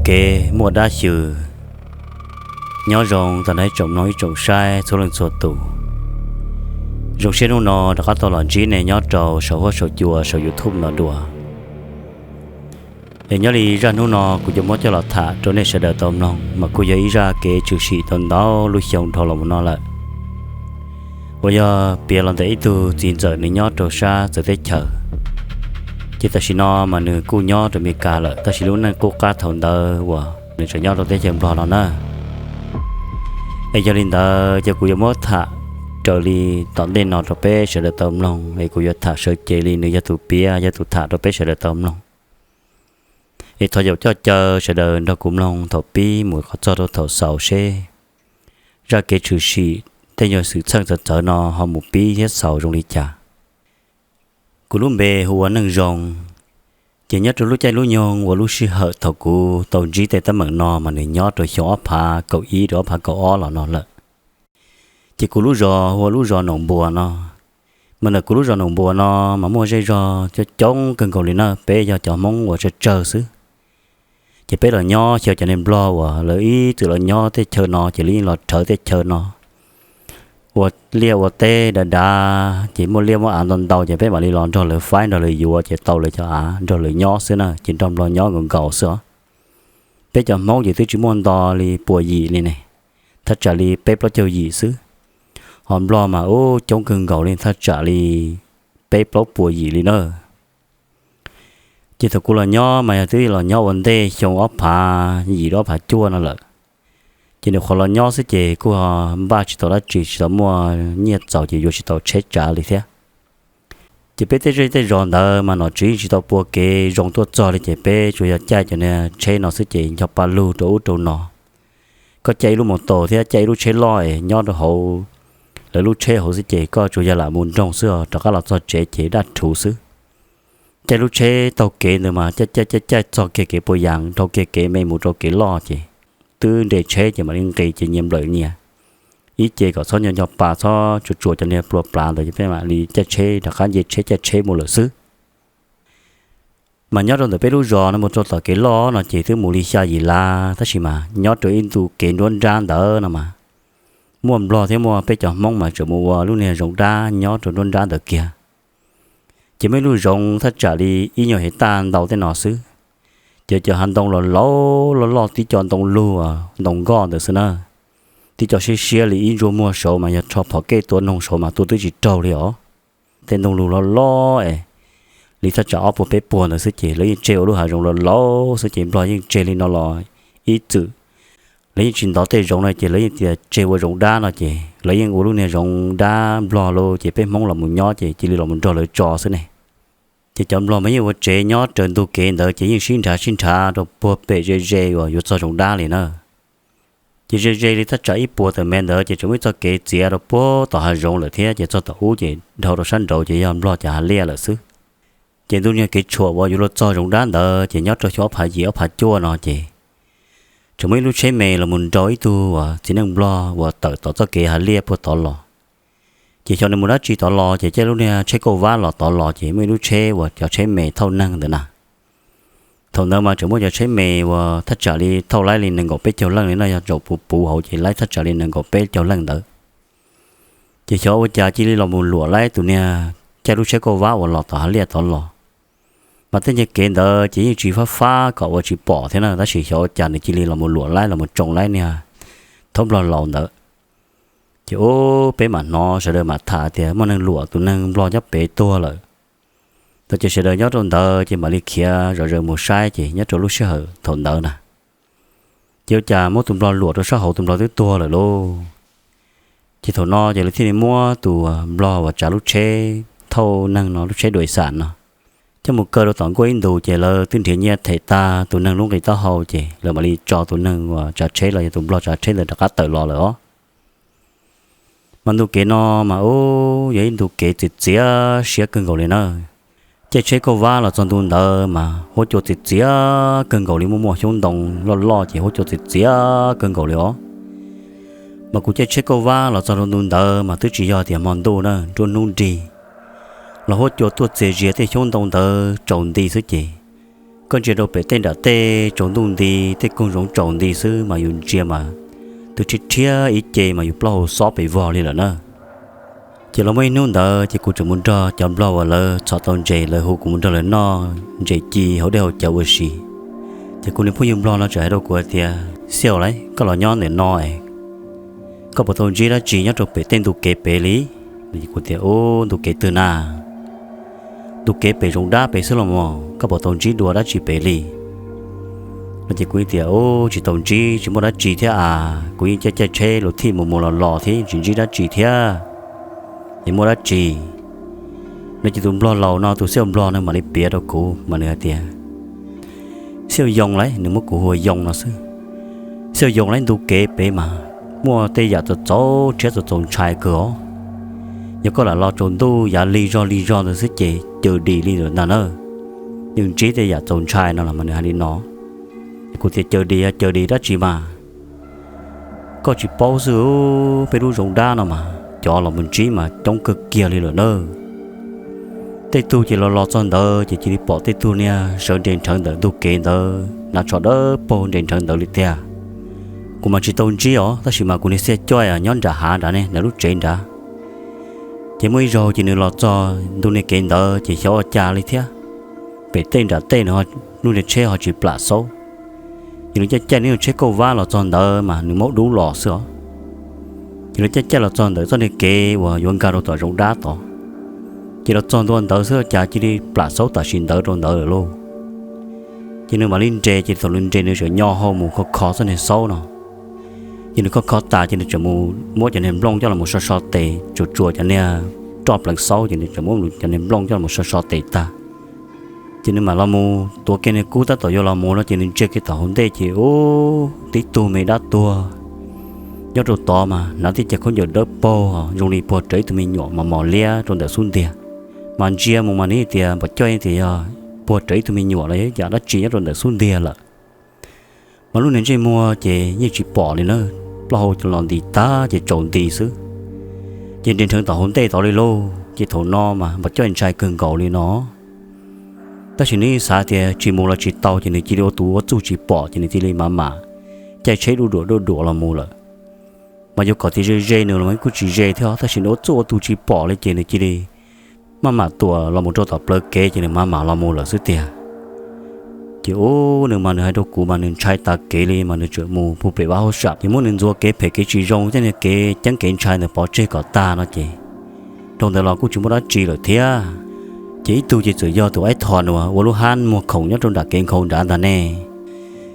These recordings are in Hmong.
kev muaj dab xyw. Nyob zoo tag nrho ib tsoom mloog ib tsoom saib txhua leej txhua tus. Zoo siab hnub no rov qab tau los ntsib nej nyob rau saum huab saum cua saum YouTube no dua. Es nyob li zaj hnub no kuv yuav muab coj los tham rau nej sawv daws tau mloog mas kuj yog ib zaj kev tshwm sim tau ntau lub xyoo dhau los mus no lawm, uas yog piav los ntawm ib tug txiv ntxawm nws nyob rau sab txawv teb chaws. Ces tam sim no mas nws kuj nyob rau Amelikas lawm, tab sis lub neej qub qab thaum ntawd uas nws tseem nyob rau teb chaws Nplog no na. Es yog li ntawd ces kuv yuav muab tham raws li tom ntej no rau peb sawv daws tau mloog, es kuv yuav tham sawv cev li nws yog tus piav yog tus tham rau peb sawv daws tau mloog. Es thov yaum coj caw sawv daws nrog kuv mloog thaum pib mus kom txog rau thaum xaus seb zaj kev tshwm sim tej nyuag xwm txheej txawv txawv no ho mus pib thiab xaus zoo li cas. Kuv lub npe hu ua Neej Zoo. Ces nyob rau lub caij lub nyoog uas lub sij hawm thaum kuv tau ntsib tej teeb meem no mas nws nyob rau xyoo ob phav kaum ib rau ob phav kaum ob los no lawm. Ces kuv lub zos hu ua lub zos Noom Npuas no. Mas ntawm kuv lub zos Noom Npuas no mas muaj zej zog coob coob kawg nkaus li na, peb yog cov Hmoob uas tsawg tsawg xwb. Ces peb los nyob xyaw cov neeg Nplog uas lawv ib txwm los nyob tej chaw no ces lawv yeej los rhawv tej chaw no ua liaj ua teb dav dav, ces muaj liaj muaj av ntau ntau ces peb mam li los nrog lawv faib nrog lawv yuav ces tau lawv cov av nrog lawv nyob xwb na, ces nrog Nplog nyob nkaus nkaus xwb os. Peb cov Hmoob ces twb tsis muaj nto li puas yim li ne, thaj tsam li peb plaub caug yim xwb. Ho Nplog mas ub coob kawg nkaus li, thaj tsam li peb plaub puas yim li na. Ces thaum kuv los nyob mas yog twb los nyob ua ntej xyoo ob phav yim rau ob phav cuaj no lawm. Ces nws qhuav los nyob xwb ces kuj npaj tsis tau dab tsi, tsis tau muaj nyiaj txaus ces yuav tsis tau tsheb tsav li thiab. Ces peb tej zej tej zos ntawd mas nom tswv yeej tsis tau pua kev zoo tuaj txog li ces peb tsuas yog caij cov niag tsheb no xwb ces ncho pa lug rau ub rau no. Koj caij ib lub mus taus thiab caij ib lub tsheb loj es nyob rau hauv lawv lub tsheb hauv xwb ces koj tsuas yog lam mus nroog xwb os, rov qab los txog tsev ces daj rhuv xwb. Caij lub tsheb taug kev ntawd mas caij caij caij caij txog kiag kev puas yas, dhau kiag kev me mus rau kev loj ces twb nres tsheb ces mam li nqis ces nyias nplawm nyias ib ce kom txhob nyo nyo pas txhob tsuas tsuas cov niag plua plav ntawd ces peb mam li caij tsheb rov qab nce tsheb caij tsheb mus lawm xwb. Mas nyob rau ntawm peb lub zos no mus rau tom kev loj no ces twb mus li xya yim lav, tab sis mas nyob rau ib ntu kev nruab nrab ntawd no mas muaj Nplog thiab muaj peb cov Hmoob mas tseem mus ua lub niag zoov dab nyob rau nruab nrab ntawd kiag. Ces muaj ib lub zoov thaj tsam li ib nyuag hev taj ntau tej no xwb. Ces cov hav ntoo los laus loj loj tib co ntoo lug, ntoo nkoj ntawd xwb na. Tib co siab siab li ib ntsuab muag saud mas yog rho phom kej tua noog saud mas tua twb tsis raug li os. Tej ntoo lug loj loj es li thaj tsam ob puas peb puas ntawd xwb ces lawv yeej tseg ua lub hav zoov los laus xwb ces Nplog yeej tseg li no los ib txwm. Lawv yeej tsis ntov tej zoov no ces lawv yeej tias tseg ua zoov dab no ces lawv yeej ua lub niag zoov dab Nplog lawm ces peb Hmoob los mus nyob ces cia li los mus nrog lawv tso xwb ne. Ces cov Nplog mas yeej ua tsev nyob raws ntug kev ntawd ces yeej sib nrhav sib nrhav rau puag pem ze ze uas yuav txog zoov dab li na. Ces ze ze li thaj tsam ib puas tawm mev ntawd ces tseem muaj ib txoj kev txiav rau puag tom hav zoov lawm thiab ces txog tom ub ces dhau rau sab nraud ces yog Nplog cov hav liaj lawm xwb. Ces ntu niag kev tshuam uas yuav luag txog zoov dab ntawd ces nyob rau xyoo ob phav yim ob phav cuaj no ces tseem muaj ib lub tsheb me los mus nrau ib tug uas txiv neej Nplog uas tawm tom txoj kev hav liaj puag tod los. Ces xyov nws mus dab tsi tod los ces caij lub niag tsheb kauj vab los tod los ces muaj ib lub tsheb uas cov tsheb me thauj neeg ntawd na. Thaum ntawd mas tseem muaj cov tsheb me uas thaj tsam li thauj laib li nees nkaum peb caug leej li no, yog tsaum puv puv hauv ces laib thaj tsam li nees nkaum peb caug leej ntawd. Ces xyov ua cas cia li los mus luam laib tus niag caij lub tsheb kauj vab uas los tom hav liaj tod los. Mas tej nyuag kev ntawd ces yeej tsis fab fab kom ua tsis pom thiab na, tab sis xyov ua cas nws cia li los mus luam laib los mus tsoo laib niag thaub Nplog laus ntawd. Ces ub peb mam hnov sawv daws mam tham tias muaj neeg luam tus neeg Nplog nyob pem tuag lawm. Thaum ces sawv daws nyob rau ntawd ces mam li khiav zom zaws mus saib ces nyob rau lub sij hawm thaum ntawd na, ces ua cas muab tus Nplog luam rau sab hauv tus Nplog twb tuag lawm lauj. Ces thaum no ces lawv thiaj li muab tus Nplog uas tsav lub tsheb thauj neeg no, lub tsheb dua xam no, coj mus kaw rau tom nkuaj ib ntus ces lawv twb nrhiav nyiaj them tag tus neeg lub nqi taub hau ces lawv mam li tso tus neeg uas tsav tsheb los yog tus Nplog tsav tsheb ntawd rov qab tawm los lawm os. Mas ntu kev no mas ub yog ib ntu kev txias txias siab kawg nkaus li na. Caij tsheb kauj vab los txog ntu ntawd mas huab cua txias txias kawg nkaus li, muaj muaj xyoob ntoo loj loj ces huab cua txias txias kawg nkaus li os. Mas kuv caij tsheb kauj vab los txog rau ntu ntawd mas twb tsis yog tias hmo ntuj na, nruab hnub nrig los huab cua tuaj txias zias tej xyoob ntoo ntawd tsaus nti xwb ces Koj ntsia rau pem tej nram tej tsaus ntuj nti, tej koog zoov tsaus nti xwb mas yus ntsia mas twb rhiab rhiab ib ce mas yus plaub hau xob pes vog li lawm na. Ces los muaj ib hnub ntawd ces kuv tseem mus nrog cov nplog uas lawv txhom tau ntses, lawv hu kuv mus nrog lawv noj ntses ci hauv dej hauv cawv ua si. Ces kuv niag phooj ywg nplog no txawm hais rau kuv tias, Xiauj Laiv, koj los nyob ntawm no es koj puas tau ntsib dab tsi nyob rau pem tej ntu kev pem li? Kuv tias, Ub, ntu kev twg na? Ntu kev pem zoov dab pem xwb los mas, koj puas tau ntsib dua dab tsi pem li? No ces kuv tias, Ub, tsis tau ntsib, tsis muaj dab tsi thiab as, kuv yeej caij caij tsheb luv thij mus mus los los thiab tsis ntsib dab tsi thiab, es muaj dab tsi? No ces tus nplog laus no, tus Xiauj nplog no mam li piav rau kuv mas nws hais tias, Xiauj Yoo Laiv, nws muab kuv hu ua Yoo no xwb. Xiauj Yoo Laiv, ntu kev pem mas muaj tej yam txaus txaus rhiab txaus txaus ntshai kawg os. Yog koj lam los tsaus ntuj yav lig zog lig zog ntawd xwb ces cawm dim li ntawd ntag na. Yeej ntsib tej yam txaus ntshai no los mas nws hais li no. Kuv tias, Cawm dim, cawm dim dab tsi mas? Koj tsis paub xwb, peb lub zoov dab no mas cov los mus ntsib mas coob kawg kiag li lawm na. Tej tug ces los los txog ntawd ces cia li pom tej tug niag sawv nres nrhawv ntawm ntug kev ntawd, hnav tsho dawb paug nres nrhawv ntawd li tiag. Kuv mas tsis tau ntsib os, tab sis mas kuv niag xiaj coij nyob nram hav nrad ne, nram lub tsev nrad. Ces muaj ib zaug ces nws los txog ntu niag kev ntawd ces xyov ua cas li thiab, pem tej nram tej nws lub niag tsheb ho tsis plam xaub. Ces nws caij caij nws tsheb kauj vab los txog ntawd mas nws maub dub los xwb os. Ces nws caij caij los txog ntawm txoj niag kev uas yuav nkag rau tom zoov dab tod, ces los txog ntua ntawd xwb cas cia li plam xaub tam sim ntawd rau ntawd lawm lauj. Ces nws mam li nres, ces thaum nws nres nws tseem nyo hau mus kho kho txoj niag xaub no. Ces nws kho kho tas ces nws tseem mus muab cov niag nplooj coj los so so tes, tsuas tsuas cov niag roj pleev xaub ces nws tseem muab cov niag nplooj coj los so so tes tag. Ces nws mam los mus tuav kiag niag kub tab tom yuav los mus no ces nws ntsia kiag tom hauv ntej ces ub, tib tug me dab tuag nyob rau tod mas hnav tib cag khaub ncaws dawb paug zoo li puag rawv ib tug me nyuam mos mos liab rau ntawm xub ntiag. Mas ntsia mus mas nws tias npam coj tias yog puag rawv ib tug me nyuam los yog yam dab tsi nyob rau ntawm xub ntiag lawm. Mas lub niag ntsej muag ces yeej tsis pom li na, plaub hau los nti tag ces tsaus nti xwb. Ces nres nrheev tom hauv ntej tod li lauj. Ces thaum no mas npam coj ntshai kawg nkaus li no. Tab sis nws xav tias tsis mus los tsis tau ces nws cia li ua tus ua txuj tsis pom ces nws cia li mam mam caij tsheb duj duam duj duam los mus lawm. Mas yuav kom tias ze ze nws los kuj tsis ze thiab, tab sis nws ua txuj ua tus tsis pom li ces nws cia li maj mam tuam los mus rau tom plawv kev ces nws mam mam los mus lawm xwb tiag. Ces ub, nws mas nws hais rau kuv mas nws ntshai tas kev li mas nws tseem mus pug pem vaj hauj sam ces muab nws ntxuav kev phem kev tsis zoo thiab niag kev ceeb kev ntshai ntawd pov tseg kom tag no ces rau ntawd los kuj tsis muaj dab tsi lawm thiab. Ces ib tug ces txawm yog tus Aib Thos uas ua lub hab muag khoom nyob rau nram kev nkhaus nrad ntag ne.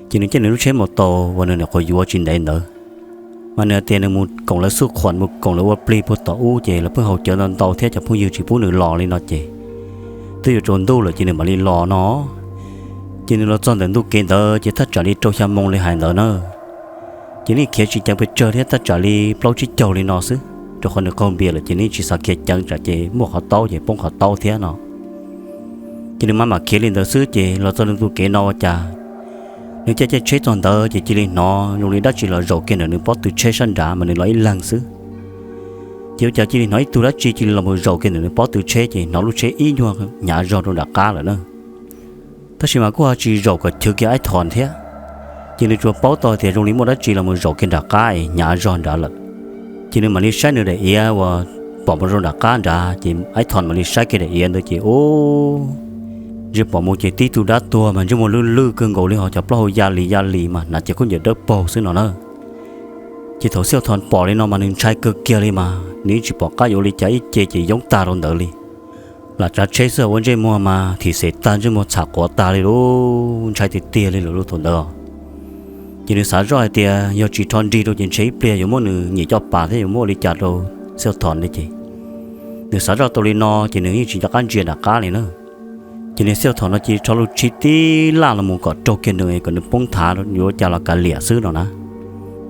Ces nws caij nws lub tsheb maus taus uas nws nyuam qhuav yuav tsis ntev ntawd, mas nws hais tias nws mus koom lawv xuj khuam mus koom lawv ua plig puag tom ub ces lawv pheej haus cawv ntau ntau thiab cov phooj ywg tsis pub nws los li no ces twb yuav tsaus ntuj lawm ces nws mam li los no. Ces nws los txog ntawm ntug kev ntawd ces thaj tsam li rau xya moo li hais ntawd na. Ces nws khiav tsis ceev pes tsawg thiab, thaj tsam li plaub tsib caug li no xwb, rau qhov nws qaug npias lawm ces nws tsis xav khiav ceev tsam ces muaj qhov taub ces poob qhov taub thiab no. Ces nws mam mam khiav li ntawd xwb ces los txog ntug kev no ua cas nws caij caij tsheb txog ntawd ces cia li hnov zoo li dab tsi los zaum kiag ntawm nws pob tw tsheb sab nrad mas nws los ib leeg xwb. Ces ua cas cia li hnov ib tug dab tsi cia li los mus zaum kiag ntawm nws pob tw tsheb ces hnov lub tsheb ib nyuag hnyav zog rau nram qab lawm na. Tab sis mas kuj ho tsis zaum kom chwv kiag Aib Thos thiab, ces nws tsuas paub tau tias zoo li muaj dab tsi los mus zaum kiag nram qab es hnyav zog nrad lawm. Ces nws mam li saib nws daim iav uas pom mus rau nram qab nrad ces Aib Thos mam li saib kiag daim iav ntawd ces ub, ntsej pom mus ces tib tug dab tuag mas ntsej muag lwj lwj kawg nkaus li ho cov plaub hau ya li ya li mas hnav cov khaub ncaws dawb paug xwb no na. Ces thaum Xiauj Thos pom li no mas nws ntshai kawg kiag li mas nws yeej tsis pom qab yuav ua li cas, ib ce ces yoob tag rau ntawd li. Lam tsav tsheb xwb ua ntsej muag mas thim xem tag, ntsej muag txham quav tag li lub ntshai tiag tiag li lawm lub thaum ntawd. Ces nws xav zoj hais tias yog tsis rho nrig rau ces ntshe ib pliag yuav muab nws nyem coj pas thiab yuav muab ua li cas rau Xiauj Thos li ces nws xav zoj tau li no ces nws yeej tsis nco qab ntsia nram qab li na. Ces niag Xiauj Thos no cia li rho lub tshib tib laj los mus kom raug kiag nws kom nws poob nthav yuav ua cas los kav liam xwb no na.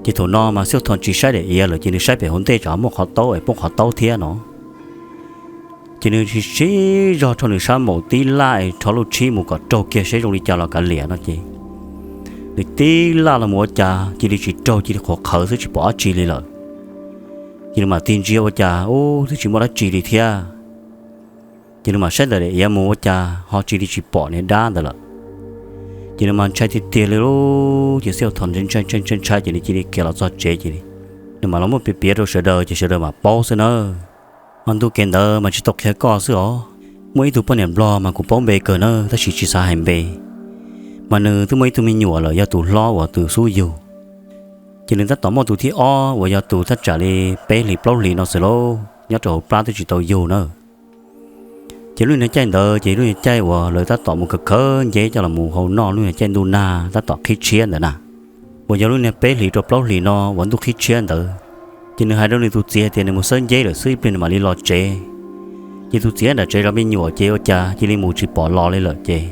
Ces thaum no mas Xiauj Thos tsis saib daim iav lawm ces nws saib pem hauv ntej tsam ho muaj qhov taub es poob qhov taub thiab no. Ces nws siv zog rho nws sab maum tib laj es rho lub tshib mus kom raug kiag seb zoo li cas los kav liam no ces nws tib laj los mus ua cas cia li tsis raug, cia li qhuav qhawv xwb tsis pom dab tsi li lawm. Ces nws mam tig ntsia ua cas ub twb tsis muaj dab tsi li thiab. Ces nws mam saib ntawm daim iav mus ua cas ho cia li tsis pom niag dab ntawd lawm. Ces nws mas ntshai tiag tiag li lauj, ces xib hawm thaum ntshai ntshai ntshai ntshai ces nws cia li khiav los txog tsev ces nws mam los muab piav piav rau sawv daws ces sawv daws mam paub xwb na. Mas ntu kev ntawd mas tsis tau qhia koj xwb os. Muaj ib tug poj niam nplog mas kuv paub npe kawg na tab sis tsis xav hais npe. Mas nws twb muaj ib tug me nyuam lawm yog tus hlob uas tus xub yug. Ces nws tab tom muaj tus thib ob uas yog tus thaj tsam li peb hlis plaub hlis no xwb lauj, nyob rau hauv plab twb tsis tau yug na. Ces lub niag caij ntawd ces lub niag caij uas lawv tab tom mus khaws khawb nceb coj los mus hau noj lub niag caij ntuj nag tab tom qhib tshiab ntawd na, uas yog lub niag peb hlis rau plaub hlis no uas ntuj qhib tshiab ntawd. Ces nws hais rau nws tus txiv hais tias nws mus xawb nceb lawm xwb ib pliag nws mam li los tsev. Ces tus txiv nram tsev zov me nyuam ces ua cas cia li mus tsis pom los li lawm ces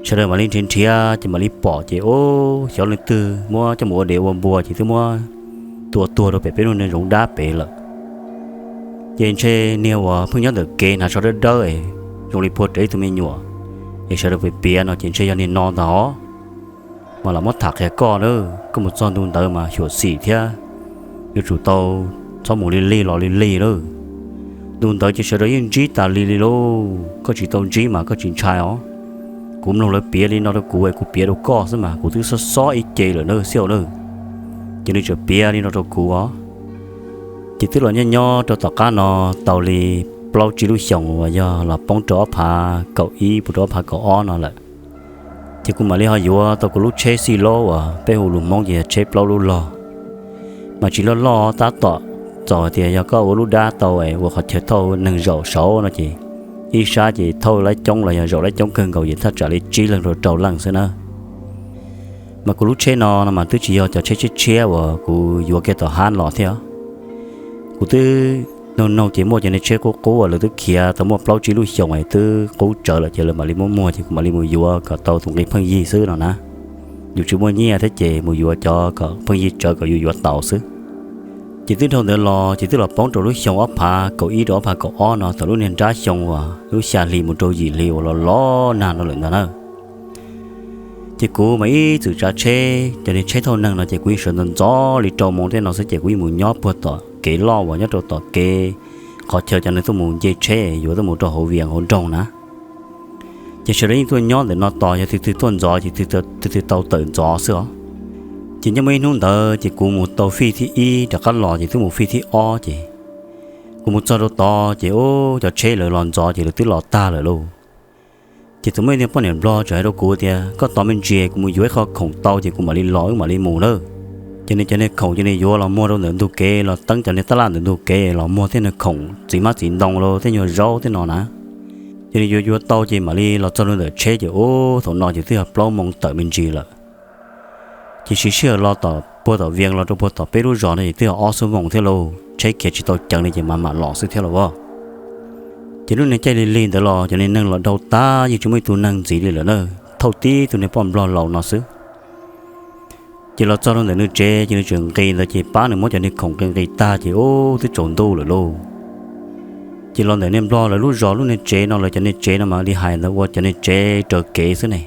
sawv daws mam li nrhiav nrhiav ces mam li pom ces ub, xyov leej twg muab coj mus ua dev ua npua ces twb muab tua tuag rau pem peb lub niag zoov dab pem lawm. Ces ntshe niag uas pheej nyob ntawm kev hnav tsho dawb dawb es zoo li puag rawv ib tug me nyuam es sawv daws piav piav no ces ntshe yog niag no ntag os. Mas lam muab tham qhia koj na, koj mus txog ntu ntawd mas xyuam xim thiab yuav tsum tau txhob mus li lig los li lig lawm. Ntu ntawd ces sawv daws yeej ntsib tas li li lauj, koj tsis tau ntsib mas koj tsis ntshai os. Kuv mloog lawv piav li no rau kuv es kuv piav rau koj xwb mas kuv twb xob xob ib ce lawm na xib hawm na. Ces nws tseem piav li no rau kuv os. Ces twb los nyob nyob rau tom qab no tau li plaub tsib lub xyoos uas yog los poob rau ob phav kaum ib puas rau ob phav kaum ob no lawm. Ces kuv mam li ho yuav tau kuv lub tsheb xij laub uas peb hu lus Hmoob ces yog tsheb plaub lub log, mas tsis loj loj tab tom txaus hais tias yog koj ua lub dab tau es ua qhov chaw thauj neeg zaum saud no ces ib sab ces thauj laib coob los yog zaum laib coob kawg nkaus ces thaj tsam li tsib leeg rau rau leej xwb na. Mas kuv lub tsheb no no mas twb tsis yog cov tsheb tshiab tshiab uas kuv yuav kiag tom hab los thiab. Kuv twb noog noog ces muaj cov niag tsheb qub qub uas lawv twb khiav tau muaj plaub tsib lub xyoos es twb qub tsawv lawm ces lawv mam li muab muag ces kuv mam li mus yuav kom tau tus nqi pheej yig xwb no na. Yus tsis muaj nyiaj thiab ces mus yuav cov kom pheej yig tsawv kom yus yuav tau xwb. Ces twb dhau ntawd los ces twb los poob rau lub xyoo ob phav kaum ib rau ob phav kaum ob no thaum lub niag nrab xyoo uas lub xya hli mus rau yim hli uas los los nag no lawm ntag na. Ces kuv mas ib txwm tsav tsheb, cov niag tsheb thauj neeg no ces kuv yeej sawv ntxov ntxov li rau moos tej no xwb ces kuv yeej mus nyob puag tom kev loj uas nyob rau tom kev qhov chaw cov neeg tuaj mus nce tsheb yuav tuaj mus rau hauv vias hauv nroog na. Ces sawv daws yeej tuaj nyob ntawm no tos yog tus twg tuaj ntxov ces tus twg tau tawm ntxov xwb os. Ces nyob muaj ib hnub ntawd ces kuv mus tau fij thib ib rov qab los ces twb mus fij thib ob ces kuv mus txog rau tod ces ub, cov tsheb lawv los ntxov ces lawv twb los tag lawm lauj. Ces txawm muaj ib tug poj niam nplog txawm hais rau kuv tias koj tos me ntsis kuv mus yuav ib qho khoom tau ces kuv mam li los wb mam li mus na. Ces nws cov niag khoom ces nws yuav los muag rau ntawm ntug kev los teeb cov niag taj laj ntawm ntug kev los muag tej niag khoom txiv hmab txiv ntoo los tej nyuag zaub tej no na. Ces nws yuav yuav tau ces mam li los txog rau ntawm tsheb ces ub, thaum no ces twb yog plaub moos tawm me ntsis lawm. Ces siv sij hawm los tom puag tom vias los rau puag tom peb lub zos no ces twb yog ob xuab moos thiab lauj, tsheb khiav tsis tau ceev li ces mam mam los xwb thiab los as. Ces lub niag caij lig lig ntawd los cov niag neeg los dhau tag yeej tsis muaj ib tug neeg ntxiv li lawm na, thauj tib tug niag poj nplog laus no xwb. Ces los txog rau ntawm nws tsev ces nws tseem nqis ntawd ces pab nws muab cov niag khoom nqis nqis tag ces ub, twb tsaus ntuj lawm lauj. Ces los ntawm niag nplog lawv lub zos lub niag tsev no lawv cov niag tsev no mas li hais ntawd ua cov niag tsev raws kev xwb ne.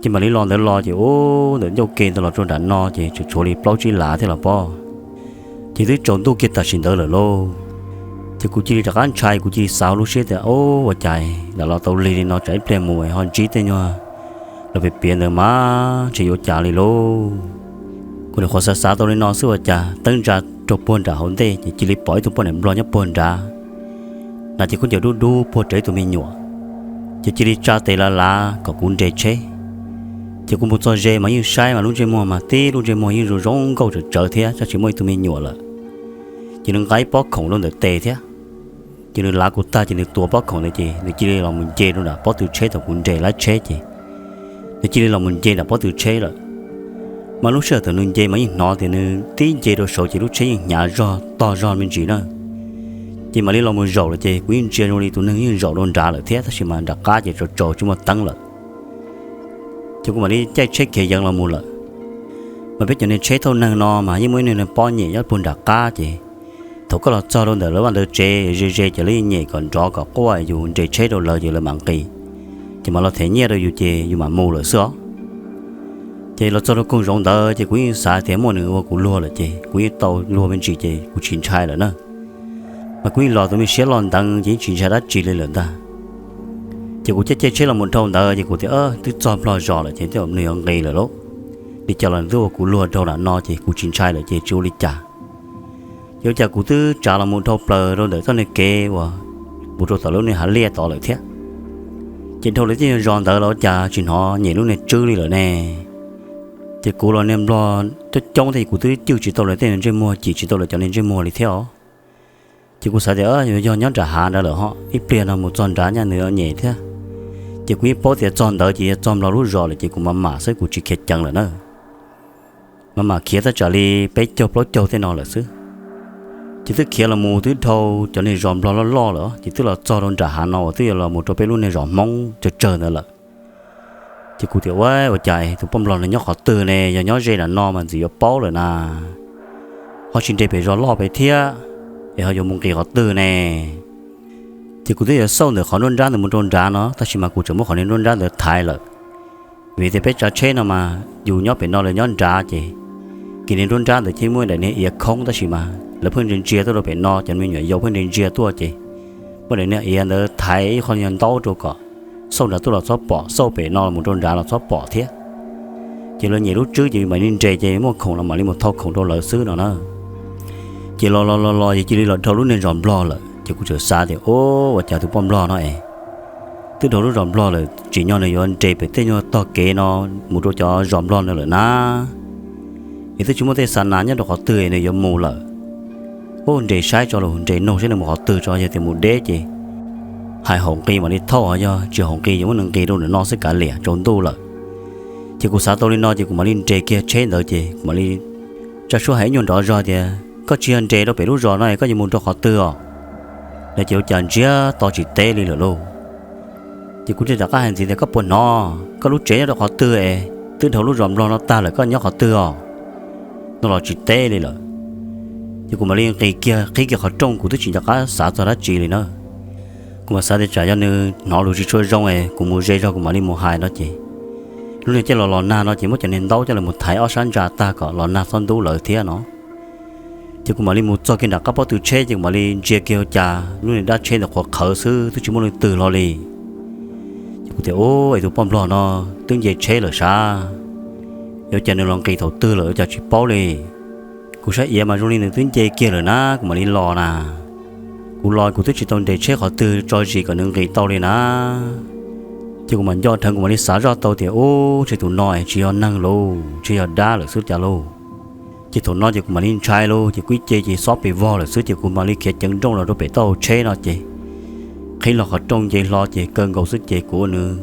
Ces mam li los ntawd los ces ub, ntawm ncauj ke ntawd los rau nram no ces tseem tshuav li plaub tsib lav thiab los pob. Ces twb tsaus ntuj kiag tam sim ntawd lawm lauj. Ces kuv cia li rov qab ntshai, kuv cia li xav lub siab tias ub, ua cas lam los tau lig li no tsam ib pliag mus ho ntsib tej nyuag lawv piav piav ntawd mas ntshe yuav cas li lauj. Kuv nyuam qhuav xav xav tau li no xwb ua cas teeb ntsa rau puag nram hauv ntej ces cia li pom ib tug poj niam nplog nyob puag nrad, hnav cev khaub ncaws dub dub puag rawv ib tug me nyuam. Ces cia li tsa tes lav lav kom kuv nres tsheb. Ces kuv mus txog ze mas yeej saib mas lub ntsej muag mas tib lub ntsej muag yeej zoo zoo nkauj tsawv tsawv thiab tab sis muaj ib tug me nyuam lawm. Ces nws nqa ib pob khoom rau ntawm tes thiab. Ces nws lav kuv tag ces nws tuav pob khoom ntawd ces nws cia li los mus nce rau nram pob tw tsheb thaum kuv nres lawv tsheb ces nws cia li los mus nce nram pob tw tsheb lawm. Mas lub sij hawm thaum nws nce mas yeej hnov tias nws tib nce rau saud ces lub tsheb yeej hnyav zog tog zog me ntsis na. Ces mam li los mus zaum lawm ces kuv yeej ntsia zoo li tus neeg yeej zaum rau nrad lawm thiab tab sis mas nram qab ces tsaus tsaus tsis muaj teeb lawm. Ces kuv mam li caij tsheb khiav yeev los mus lawm. Mas peb cov niag tsheb thauj neeg no mas yeej muaj ib niag pob nyem nyob puag nram qab ces thaum koj los txog rau ntawm lawv vaj ntawd tsev ze ze ces lawv yeej nyem kom nrov kom quaj yus nres tsheb rau lawv ces lawv mam nqis, ces mam los them nyiaj rau yus ces yus mam mus lawm xwb os. Ces los txog rau koog zoov ntawd ces kuv yeej xav tias muaj nws ua kuv luag lawm ces kuv yeej tau luag me ntsis ces kuv tsis ntshai lawm na. Mas kuv yeej los tus me siab loj nteev ces yeej tsis ntshai dab tsi li lawm ntag. Ces kuv caij caij tsheb los mus dhau ntawd ces kuv tias twb txog Nplog zos lawm ces tej zaum nws yuav nqis lawm lauj. Li cas los nws twb ua kuv luag dhau nram no ces kuv tsis ntshai lawm ces tsis ua li cas. Ces ua cas kuv twb tsav los mus dhau plaws rau ntawm txoj niag kev uas mus rau tom lub niag hav liaj tod lawm thiab. Ces dhau li tej nyuag zos ntawd los ua cas tsis hnov nyem lub niag tswb li lawm ne. Ces kuv los niag Nplog coob coob thiab kuv twb cwj tsis tau lawv tej ntsej muag, cim tsis tau lawv cov niag ntsej muag li thiab os. Ces kuv xav tias yuav yog nyob nram hav nrad lawm ho, ib pliag no mus txog nrad nyaj nws yuav nyem thiab. Ces kuv yeej paub tias txog ntawd ces yog txog Nplog lub zos lawm ces kuv mam mam xwb, kuv tsis khiav ceev lawm na. Mam mam khiav tab tsam li peb caug plaub caug tej no lawm xwb. Ces twb khiav los mus twb dhau cov niag zos Nplog loj loj lawm ces twb los txog rau nram hav no uas twb yuav los mus rau peb lub niag zos Hmoob tsawg tsawg ntawd lawm. Ces kuv tias ua, ua cas tus poj Nplog no nyob qhov twg ne, yog nyob ze nram no mas ntxim yuav paub lawm na. Ho tsis nres pem zos loj pem thiab, es ho yuav mus nqis qhov twg ne? Ces kuv twb yuav xauj ntawm qhov nruab nrab ntawd mus rau nrad no tab sis mas kuv tseem muab qhov niag nruab nrab ntawd thaiv lawm. Vim tias peb tsav tsheb no mas yus nyob pem no lawv nyob nrad ces, kis niag nruab nrab ntawd ces muaj daim niag iav khoob tab sis mas lawv pheej ntsia ntsia tuaj rau pem no, cov me nyuam yaus pheej ntsia ntsia tuaj ces muab daim niag iav ntawd thaiv ib qho niag ntaub rau kom xauj nrad tuaj los txhob pom, xauj pem no mus rau nrad los txhob pom thiab. Ces lawv nyem lub tswb ces mam li nres ces muaj khoom los mam li mus thau khoom rau lawv xwb no na. Ces los los los los ces cia li los dhau lub niag zos Nplog lawm ces kuv txawm xav tias o, ua cas tus poj Nplog no es twb dhau lub zos Nplog lawm tsim nyog nws yuav nres pem tej nyuag tog kev no mus rau cov zos Nplog no lawm na. Es twb tsis muaj tej xa nas nyob rau qhov twg nws yuav mus lawm. Ub, nres saib tso los nres noog saib nws mus qhov twg tso, yog tias mus deb ces hais haum nqi mam li thauj, yog tsis haum nqi yuav muab nws nqis rau ntawm no xwb kav liam tsaus ntuj lawm. Ces kuv xav tau li no ces kuv mam li nres kiag tsheb ntawd ces kuv mam li tsa suab hais ib nyuag nrov zog tias koj tsis yog nres rau pem lub zos no es koj yuav mus rau qhov twg os? No ces ua cas ntsiag to tsis teb li lawm lauj. Ces kuv thiaj rov qab hais ntxiv tias koj puas hnov koj lub tsev nyob rau qhov twg es twb dhau lub zos Nplog no tag lawm koj nyob qhov twg os? No los tsis teb li lawm. Ces kuv mam li nqis kiag qhib kiag qhov rooj, kuv twb tsis nco qab xav txog dab tsi li na. Kuv mam xav tias tsam yog nws hnov lus tsis tshua zoo es kuv mus ze zog kuv mam li mus hais no ces lub niag caij los los nag no ces muab cov niag ntaub coj los thaiv ob sab ntsa tag kom los nag txhob ntub lawv thiab no. Ces kuv mam li mus txog kiag nram qab pob tw tsheb ces kuv mam li ntsia kiag ua cas lub niag dab tsheb ntawd qhuav qhawv xwb twb tsis muaj leej twg hlo li. Ces kuv tias ub, es tus poj Nplog no twb nce tsheb lawm sav, yuav cas nws los nqis thaum twg lawm ua cas tsis paub li. Kuv saib iav mas zoo li nws twb nce kiag lawm na, kuv mam li los na. Kuv los kuv twb tsis tau nres tsheb qhov twg tso zis kom nws nqis tau li na. Ces kuv mam nco dheev kuv mam li xav zoj tau tias ub, ntshe tus no tsis yog neeg lauj, ntshe yog dab lawm xwb cas lauj. Ces thaum no ces kuv mam li ntshai lauj, ces kuv ib ce ces xob pes vog lawm xwb ces kuv mam li khiav ceev nrooj los rau pem taub hau tsheb no ces qhib los qhov rooj nce hlo ces kawg nkaus xwb ces kuv ua nws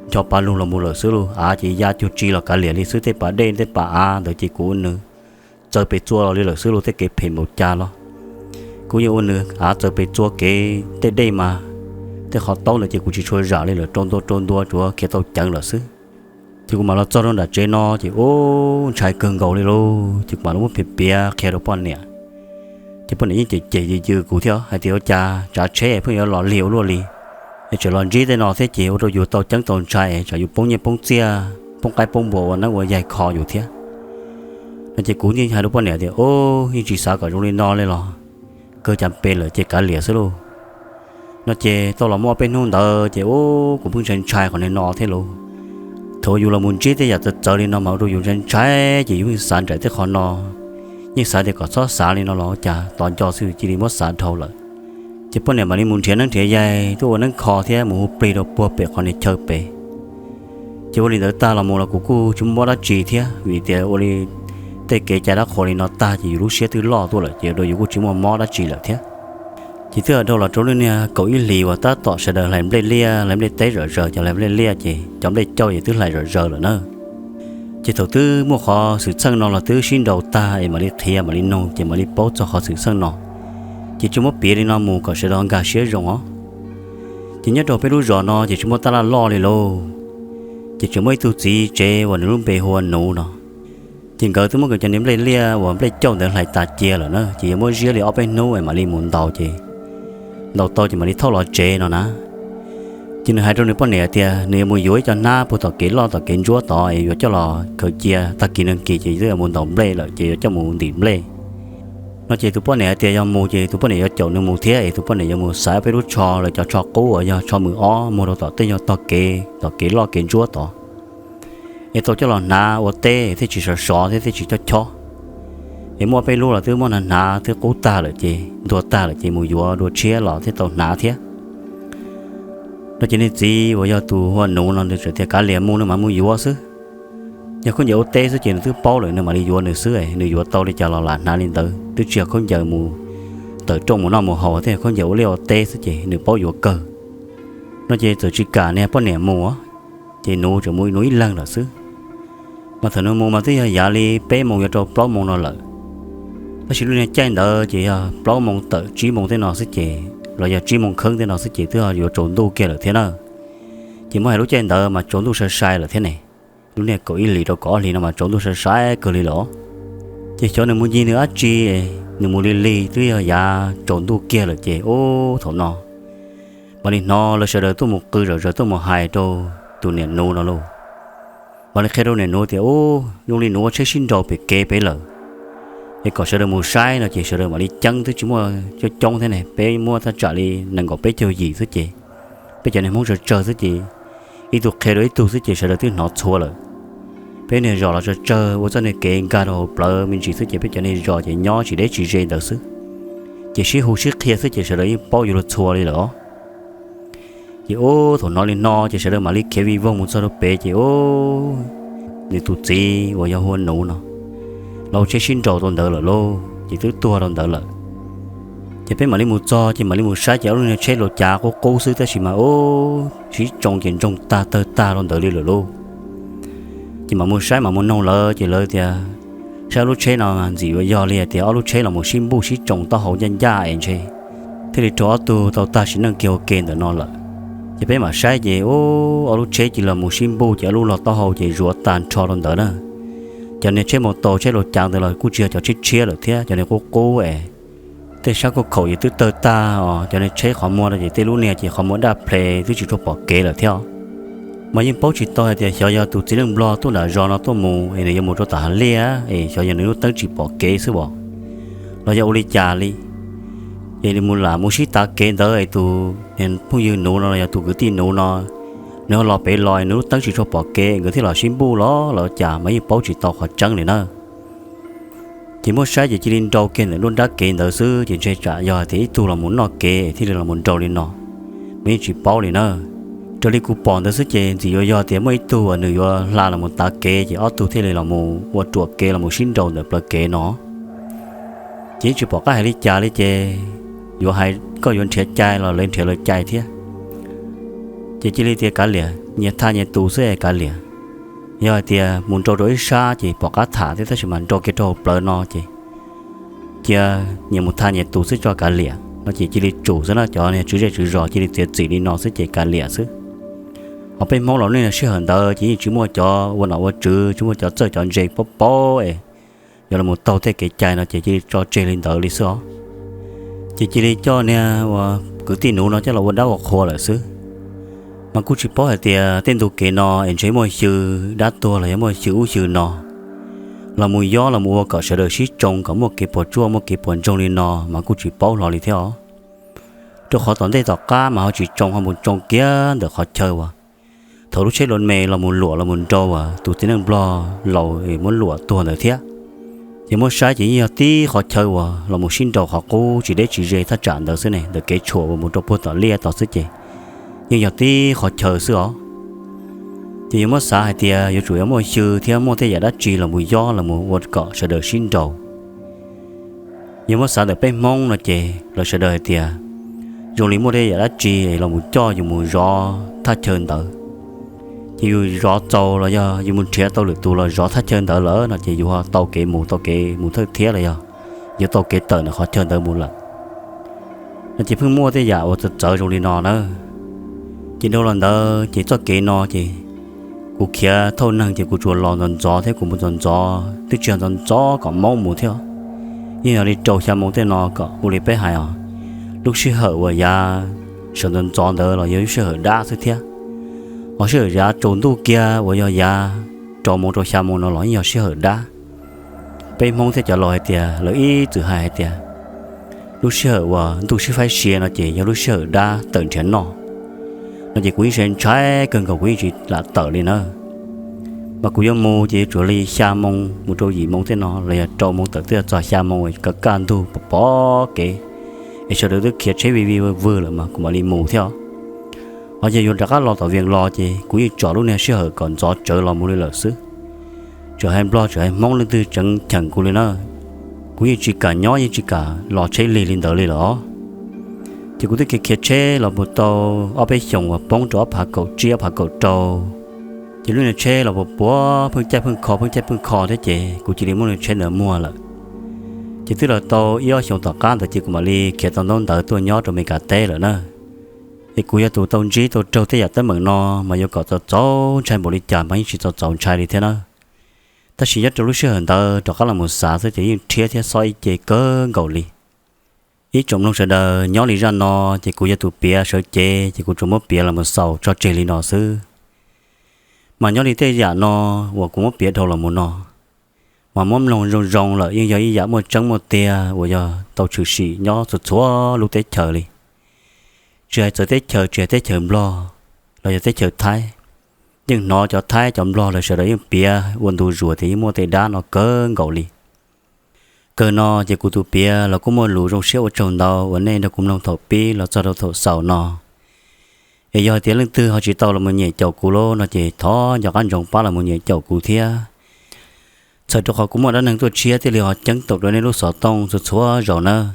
ncho pa lug los mus lawm xwb lauj. Av ces ya cuag tsi los kav liam li xwb, tej pas dej tej pas av ntawd ces kuv ua nws txawv pes txua los li lawm xwb lauj, tej kev phem npaum cas los. Kuv yeej ua nws av txawv pes txua kev, tej dej mas tej qhov taub ntawd ces kuv tsis tshua zam li lawm, rau ntua rau ntua tsuav khiav tau ceev lawm xwb. Ces kuv mam los txog rau nram tsev no ces ub, ntshai kawg nkaus li lauj, ces kuv mam los muab piav piav qhia rau poj niam. Ces poj niam yeej cem cem yws yws kuv thiab hais tias ua cas tsav tsheb pheej yuav los lig ua luaj li, es tseem los ntsib tej no thiab ces ua rau yus tau ceeb tau ntshai, tsam yus poob nyiaj poob txiaj poob qaib poob npua ua neeb ua yaig kho yus thiab. No ces kuv yeej hais rau poj niam tias ub, yeej tsis xav kom zoo li no li los, kawg cas pes lawm ces kav liam xwb lauj. No ces tau los muaj peb hnub ntawd ces ub, kuv pheej ntshai ntshai qhov niag no thiab lauj. Thaum yus los mus ntsib tej yam txawv txawv li no mas ua rau yus ntshai ntshai ces yus yeej xav nraim tej qhov no, yeej xav tias kom txhob xav li no los cas tos nco xwb cia li muab xav dhau lawm. Ces poj niam mam li mus nrhiav neeb nrhiav yaig tuaj ua neeb kho thiab mus hu plig rau puag pem qhov niag chaw pem. Ces ua li ntawd tag los mus los kuv kuj tsis muaj mob dab tsi thiab, vim tias ua li tej kev cai dab qhuas li no tag ces yus lub siab twb loj tuaj lawm ces ua rau yus kuj tsis muaj mob dab tsi lawm thiab. Ces twb dhau los rau lub niag kaum ib hlis uas tab tom sawv daws hlais nplej liaj hlais nplej teb zom zaws, cov hlais nplej liaj ces cov nplej cauj ces twb hlais zom zaws lawm na. Ces thaum twb muaj qhov xwm txheej no los twb sib nraus tag es mam li qhia mam li nug ces mam li paub txog qhov xwm txheej no. Ces tsuas muab piav li no mus kom sawv daws nkag siab zoo os. Ces nyob rau peb lub zos no ces tsis muaj tab laj loj li lauj. Ces tseem muaj ib tug txiv tsev uas nws lub npe hu ua Nuv no. Ces nkawd twb muab nkawd cov niag nplej liaj uas nplej cauj ntawd hlais tas cia lawm na, ces yuav muab ziab li ob peb hnub es mam li mus ntaus, ces ntaus tau ces mam li thauj los tsev no na. Ces nws hais rau nws poj niam tias nws yuav mus yuav ib co hnab puag tom kev loj tom kev ntsuab tod es yuav coj los khaws cia, tag kis nag kis ces twb yuav mus ntaus nplej lawm ces yuav coj mus ntim nplej. No ces tus poj niam hais tias yog mus ces tus poj niam yuav caum nws mus thiab es tus poj niam yuav mus xaiv peb lub tsho, lawv cov tsho qub uas yog tsho mws ob muag rau tom tej nyuag tog kev, tog kev loj kev ntsuab tod, es tau coj los hnav ua teb thiaj tsis sov sov thiab thiaj tsis chob chob. Es muaj peb lub los twb muab hnav hnav twb qub tag lawm ces ntuag tag lawm ces mus yuav dua tshiab los thiaj tau hnav thiab. No ces niag txiv uas yog tus hu ua Nuv no nws txawm tias kav liam, mus nws mam mus yuav xwb. Yog khaub ncaws ua teb xwb ces nws twb paub lawm, nws mam li yuav nws xwb, nws yuav tau li cas los lam hnav li ntawd, twb tsis yog khaub ncaws mus tawm rooj mus noj mus haus, twb yog khaub ncaws ua liaj ua teb xwb ces nws paub yuav kawg. No ces txawm tsis kam niag poj niam mus, ces Nuv tseem mus Nuv ib leeg lawm xwb. Mas thaum nws mus mas twb yog yav li peb moos yuav rau plaub moos no lawm. Tab sis lub niag caij ntawd ces yog plaub moos tawm tsib moos tej no xwb ces, los yog tsib moos kheeb tej no xwb ces twb yuav tsaus ntuj kiag lawm thiab na. Ces muab hais lub caij ntawd mas tsaus ntuj sai sai lawm thiab ne. Lub niag kaum ib hlis rau kaum ob hlis no mas tsaus ntuj sai sai kawg li lawm. Ces xyov nws mus ncig nws dab tsi, nws mus lig lig twb yog yav tsaus ntuj kiag lawm ces ub thaum no mam li hnov lawv sawv daws tuaj mus qw zom zaws tuaj mus hais rau tus niam Nuv no lauj. Mam li qhia rau niam Nuv tias ub zoo li Nuv ua tsheb sib nraus pem kev pem lawm, es kom sawv daws mus saib no ces sawv daws mam li ceeb twb tsis muaj coob coob thiab ne, peb muab thaj tsam li nees nkaum peb caug yim xwb ces peb cov niag Hmoob tsawg tsawg xwb ces ib tug qhia rau ib tug xwb ces sawv daws twb hnov txhua lawm. Peb niag zos los tsawg tsawg ua txoj niag kev nkag rau hauv plawv me ntsis xwb ces peb cov niag zos ces nyob tsis deb tsis ze ntawd xwb, ces sib hu sib qhia xwb ces sawv daws yeej paub yuav luag txhua li lawm os. Ces ub thaum hnov li no ces sawv daws mam li khiav vij voog mus txog rau pem ces ub nws tus txiv uas yog hu ua Nuv no los ua tsheb sib nraus rau ntawd lawm lauj, ces twb tuag rau ntawd lawm. Ces peb mam li mus txog ces mam li mus saib ces ob lub niag tsheb laus cav qub qub xwb tab sis mas ub sib tsoo ces ntsoog tag tawg tag rau ntawd li lawm lauj. Ces mam mus saib mam mus noog lawv ces lawv tias saib ob lub tsheb no ntxim yuav yog li hais tias ob lub tsheb los mus sib npuj sib tsoo taub hau ncaj ncaj es ntshe thiaj li raug ob tug tau tag sim neej kiag ua ke ntawm no lawm. Ces peb mam saib ces ub ob lub tsheb cia li los mus sib npuj ces ob lub log taub hau ces zuav tag nrho rau ntawd na. Cov niag tsheb maus taus tsheb laus cav ntawd los kuj tsis yog cov tsheb tshiab lawm thiab, cov niag qub qub es tej sab khauj khaum ces twb tawg tag os, cov niag tsheb qhov muag no ces tej lub niag ces qhov muag daj ple twb tsis tshua pom kev lawm thiab. Mas yeej paub tsis tau hais tias xyov yog tus txiv neej nplog tuaj nram zos no tuaj mus es nws yuav mus rau tom hav liaj es xyov yog nws lub teeb tsis pom kev xwb os, los yog ua li cas li. Ces nws mus lam mus sib tav kev ntawd es tus niag phooj ywg Nuv no los yog tus kwv tij Nuv no, nws ho los pem los es nws lub teeb tsis tshua pom kev nkawd thiaj los sib npuj los los cas mas yeej paub tsis tau qhov tseeb li na. Ces muab saib ces cia li nrau kiag ntawm lub nrab kev ntawd xwb ces ntshe tsam yog tias ib tug los mus noj kev thiaj li los mus nrau li no, mas yeej tsis paub li na. Raws li kuv pom ntawd xwb ces ntxim yuav yog tias muaj ib tug uas nws yuav hla los mus tav kev ces ob tug thiaj li los mus ua ruam kev los mus sib nraus ntawm plawv kev no. Ces yeej tsis pom qab hais li cas li ces yuav hais koj yuav nrhiav cai los lawv nrhiav lawv cai thiab. Ces cia li tias kav liam, nyias thaj nyias tus xwb kav liam. Yog hais tias mus nrau rau ib sab ces pom qab tham thiab tab sis mas nrau kiag rau hauv plawv no ces cia nyias mus thaj nyias tus xwb tso kav liam no ces cia li tsum xwb na, cov niag tswv zej tswv zos cia li txiav txim li no xwb ces kav liam xwb. Ho peb Hmoob los nej sij hawm ntawd ces yeej tsis muaj cov ua nom ua tswv, tsis muaj cov txawj cov ntse paub paub es yuav los taug tej kev cai no ces cia li tso tseg li ntawd li xwb os. Ces cia li coj niag ua kwv tij Nuv no coj los ua dab ua qhua lawm xwb. Mas kuj tsis paub hais tias tej ntu kev no es ntshe muaj xyw dab tuag los yog muaj xyw ub xyw no los mus yob los mus ua kom sawv daws sib tsoo kom muaj kev puas tsuaj muaj kev puas ntsoog li no mas kuj tsis paub hlo li thiab os. Rau qhov tom ntej tom qab mas ho tsis tsoo, ho mus tsoo kiag ntawm qhov chaw uas thaum lub tsheb luam me los mus luam los mus nrau uas tus txiv neej nplog laus muab luam tuag ntawd thiab. Ces muab saib ces yeej yog tib qhov chaw uas los mus sib nraus qhov qub tsis deb tsis ze thaj tsam ntawd xwb ne, ntawm kev tshuam uas mus rau puag tom liaj tod xwb ces yeej yog tib qhov chaw xwb os. Ces yuav muab xav hais tias yuav tsum yuav muaj xyw thiab muaj tej yam dab tsi los mus yob los mus ua kom sawv daws sib nraus. Yog muab xav ntawm peb Hmoob no ces lawv sawv daws hais tias zoo li muaj tej yam dab tsi los mus coj yus mus zov thaj chaw ntawd. Ces yus zov txaus los yog yus mus nrhiav tau lwm tus los zov thaj chaw ntawd lawm no ces yus ho tau kev mus, tau kev mus thawj thiab los yog yuav tau kev tawm ntawm qhov chaw ntawd mus lawm. No ces pheej muaj tej yam uas txawv txawv zoo li no na. Ces dhau los ntawd ces txoj kev no ces kuv khiav thauj neeg ces kuv tsuas los ntxov ntxov thiab kuv mus ntxov ntxov, twb tsis yog ntxov ntxov kom maub mus thiab. Yeej yog li rau xya moo tej no kom ua li peb hais os, lub sij hawm uas yav sawv ntxov ntxov ntawd los yog lub sij hawm dab xwb thiab. Ho sij hawm yav tsaus ntuj kiag uas yog yav rau moo rau xya moo no los yeej yog sij hawm dab. Peb Hmoob thiab cov laus hais tias, lawv ib txwm hais hais tias lub sij hawm uas ntuj sib faib sia no ces yog lub sij hawm dab tawm nrhiav noj no ces kuv yeej ntshai kawg nkaus, kuv yeej tsis lam tawm li na. Mas kuv yuav mus ces yuav tsum li xya moo mus rau yim moo tej no los yog rau moo tawm twb txog xya moo, kaj kaj ntug pom pom kev es sawv daws twb khiav tsheb vij vij vwg vwg lawm mas kuv mam li mus thiab. Ho yog yuav rov qab los tom Vias los ces kuv yeej tsom lub niag sij hawm kom ntxov tsawv los mus li lawm xwb. Txawm hais Nplog txawm hais Hmoob leej twg tseem cheem kuv li na, kuv yeej tsis kam nyob yeej tsis kam los tsheb lig li ntawd li lawm. Ces kuv twb khiav khiav tsheb los mus tau ob peb xyoos uas poob rau ob phav kaum tsib ob phav kaum rau, ces lub niag tsheb los puas puas pheej caij pheej kho pheej caij pheej kho thiab ces kuv cia li muab lub tsheb ntawd muag lawm. Ces twb los tau ib ob xyoos tom qab ntawd ces kuv mam li khiav tau ntaub ntawv tuaj nyob rau Amelikas teb lawm na. Es kuv yog tus tau ntsib tau raug tej yam teeb meem no mas yuav kom txaus txaus ntshai npaum li cas mas yeej tsis txaus txaus ntshai li thiab na. Tab sis nyob rau lub sij hawm ntawd rov qab los mus xav xwb ces yeej rhiab thiab xob ib ce kawg nkaus li. Ib tsoom mloog sawv daws, nyob li zaj no ces kuv yog tus piav sawv cev ces kuv tsuas muab piav los mus xaus tso tseg li no xwb. Mas nyob li tej yam no uas kuv muab piav dhau los mus no mas muab mloog zoo zoo lawm yeej yog ib yam muaj tseeb muaj tiag uas yog tau tshwm sim nyob txhua txhua lub teb chaws li. Tsis hais txawv teb chaws, tsis hais teb chaws Nplog los yog teb chaws Thaib, yeej hnov cov Thaib cov Nplog lawv sawv daws yeej piav ua ntu zus tias yeej muaj tej dab no kawg nkaus li. Kawg no ces kuv tus piav los kuj muaj lus zoo siab ua tsaug ntau uas nej nrog kuv mloog thaum pib los txog rau thaum xaus no. Es yog hais tias leej twg ho tsis tau los mus nyem caum kuv lawm no ces thov nco qab ntsoov pab los mus nyem caum kuv thiab, txhawm rau qhov kuv muaj dab neeg tuaj tshiab thiaj li ho ceeb toom rau nej lub xov tooj txhua txhua zaus nawb.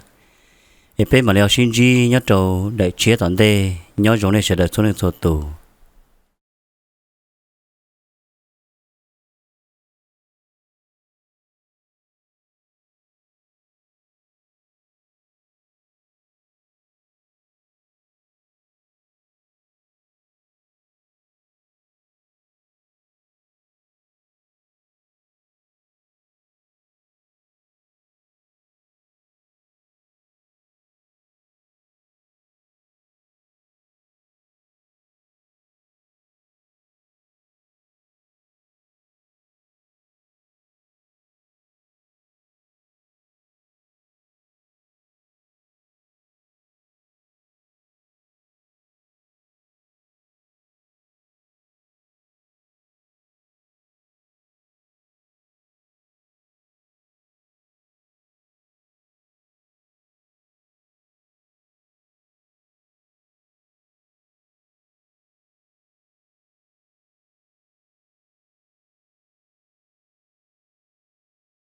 Es peb mam li ho sib ntsib nyob rau daim tshiab tom ntej, nyob zoo nej sawv daws txhua leej txhua tus.